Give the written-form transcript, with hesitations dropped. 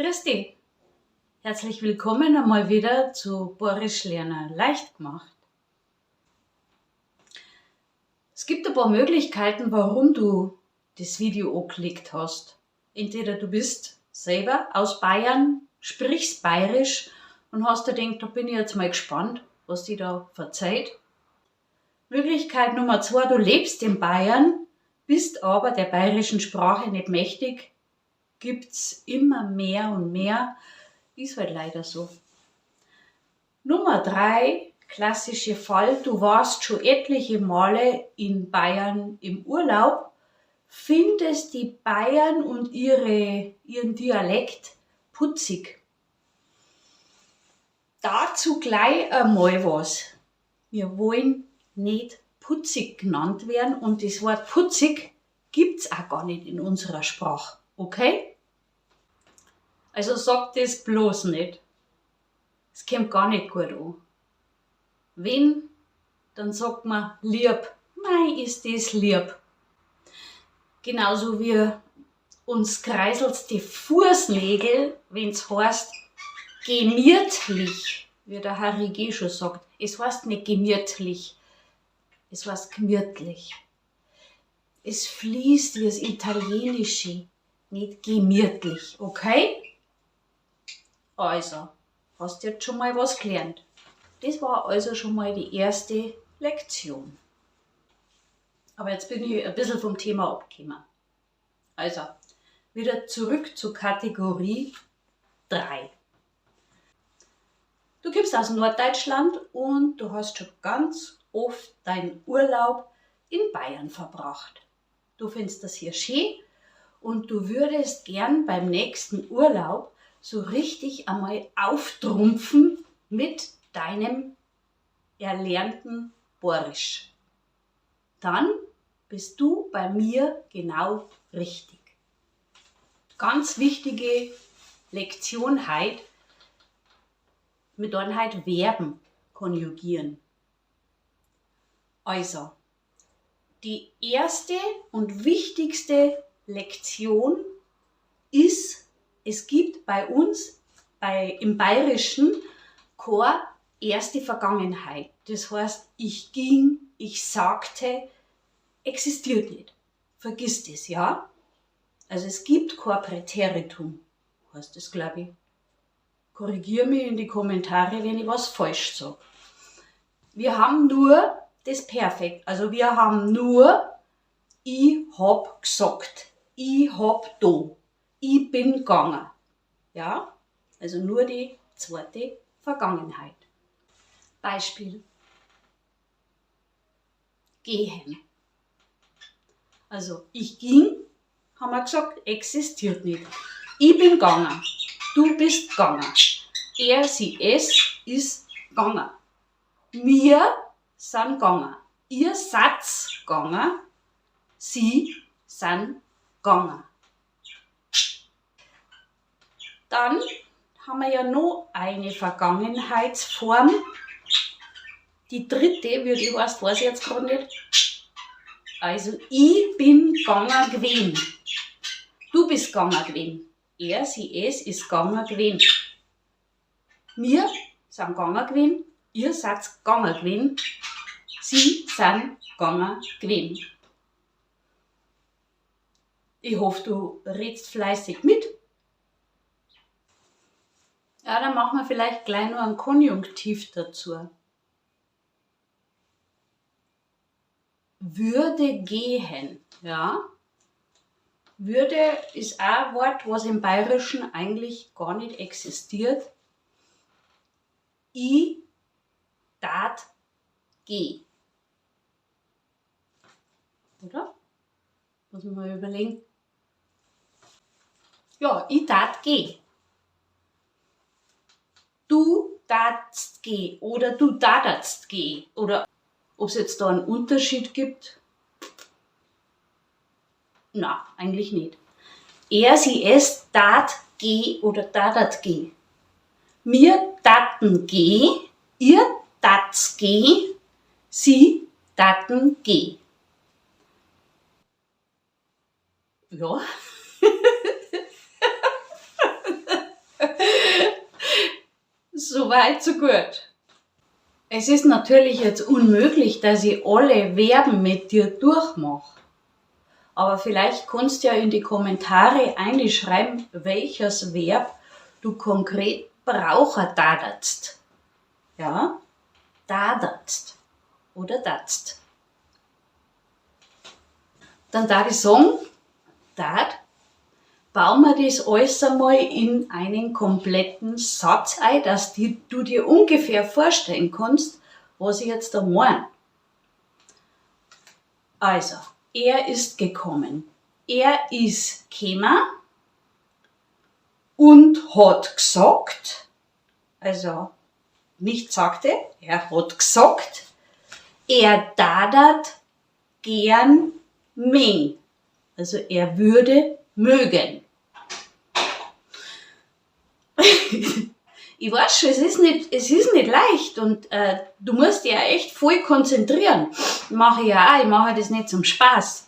Grüß dich! Herzlich willkommen einmal wieder zu Boarisch lerna leicht gmacht. Es gibt ein paar Möglichkeiten, warum du das Video angeklickt hast. Entweder du bist selber aus Bayern, sprichst bayerisch und hast dir gedacht, da bin ich jetzt mal gespannt, was die da verzeiht. Möglichkeit Nummer 2, du lebst in Bayern, bist aber der bayerischen Sprache nicht mächtig. Gibt's immer mehr und mehr, ist halt leider so. Nummer 3, klassische Fall, du warst schon etliche Male in Bayern im Urlaub, findest die Bayern und ihren Dialekt putzig. Dazu gleich einmal was. Wir wollen nicht putzig genannt werden und das Wort putzig gibt's auch gar nicht in unserer Sprache, okay? Also sag das bloß nicht. Es kommt gar nicht gut an. Wenn, dann sagt man lieb. Mei, ist das lieb. Genauso wie uns kreiselt's die Fußnägel, wenn's heißt gemütlich, wie der Harry G. schon sagt. Es heißt nicht gemütlich, es heißt gemütlich. Es fließt wie das Italienische, nicht gemütlich, okay? Also, hast jetzt schon mal was gelernt. Das war also schon mal die erste Lektion. Aber jetzt bin ich ein bisschen vom Thema abgekommen. Also, wieder zurück zu Kategorie 3. Du kommst aus Norddeutschland und du hast schon ganz oft deinen Urlaub in Bayern verbracht. Du findest das hier schön und du würdest gern beim nächsten Urlaub so richtig einmal auftrumpfen mit deinem erlernten Boarisch. Dann bist du bei mir genau richtig. Ganz wichtige Lektion heut, wir tun heut Verben konjugieren. Also, die erste und wichtigste Lektion ist, es gibt bei uns im Bayerischen keine erste Vergangenheit. Das heißt, ich ging, ich sagte, existiert nicht. Vergiss das, ja? Also es gibt kein Präteritum, heißt das, glaub ich. Korrigier mich in die Kommentare, wenn ich was falsch sag. Wir haben nur das Perfekt. Also wir haben nur, ich hab gesagt, ich hab da, ich bin gegangen. Ja? Also nur die zweite Vergangenheit. Beispiel. Gehen. Also ich ging, haben wir gesagt, existiert nicht. Ich bin gegangen. Du bist gegangen. Er, sie, es ist gegangen. Wir sind gegangen. Ihr seid gegangen. Sie sind gegangen. Dann haben wir ja noch eine Vergangenheitsform. Die dritte, wie die heißt, weiß ich jetzt grad nicht. Also, ich bin gegangen gewesen. Du bist gegangen gewesen. Er, sie, es ist gegangen gewesen. Wir sind gegangen gewesen. Ihr seid gegangen gewesen. Sie sind gegangen gewesen. Ich hoffe, du redst fleißig mit. Ja, dann machen wir vielleicht gleich noch einen Konjunktiv dazu. Würde gehen, ja. Würde ist auch ein Wort, was im Bayerischen eigentlich gar nicht existiert. Ich tat geh. Oder? Muss man mal überlegen. Ja, ich tat geh. Du tatst geh oder du tatatst geh. Oder ob's jetzt da einen Unterschied gibt? Na, eigentlich nicht. Er, sie, es, tat, geh oder tatat geh. Mir taten geh, ihr tat's geh, sie taten geh. Ja. So weit, so gut. Es ist natürlich jetzt unmöglich, dass ich alle Verben mit dir durchmache. Aber vielleicht kannst du ja in die Kommentare einschreiben, welches Verb du konkret brauchen dadatst. Ja, dadatst oder datst. Dann darf ich sagen, dat, bauen wir das alles einmal in einen kompletten Satz ein, dass du dir ungefähr vorstellen kannst, was ich jetzt da meine. Also, er ist gekommen. Er ist gekommen und hat gesagt, also nicht sagte, er hat gesagt, er dadat gern meng. Also er würde mögen. Ich weiß schon, es ist nicht leicht und du musst dich ja echt voll konzentrieren. Mache ich ja auch, ich mache das nicht zum Spaß.